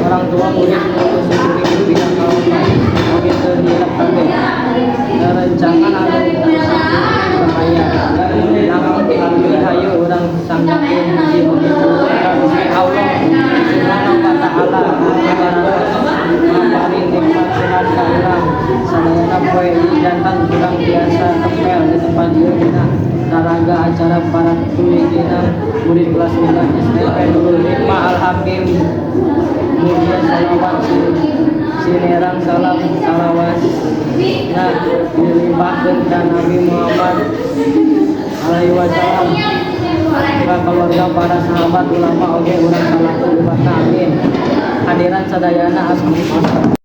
Orang tua murid nu simkuring dipihak ka oge teu hilap kabeh. Rerencangan anu ku simkuring bahaya. Langkung hayu urang sanggakeun puji oge syukur ka Gusti Allah Subhanahu wa Ta'ala anu parantos maparin nikmat sehat ka urang sadayana. Poe ieu janten urang tiasa tempel di tempat ieu dina raraga acara paratuyna murid kelas 9 SMP Nurul Hikmah Al Hakim. Mugia salawat sinerang salam salawasna dilimpahkeun ka Nabi Muhammad alaihi wasallam, ka keluarga, para sahabat, ulama, oge urang salaku umatna, amin. Hadirin sadayana, assalamualaikum.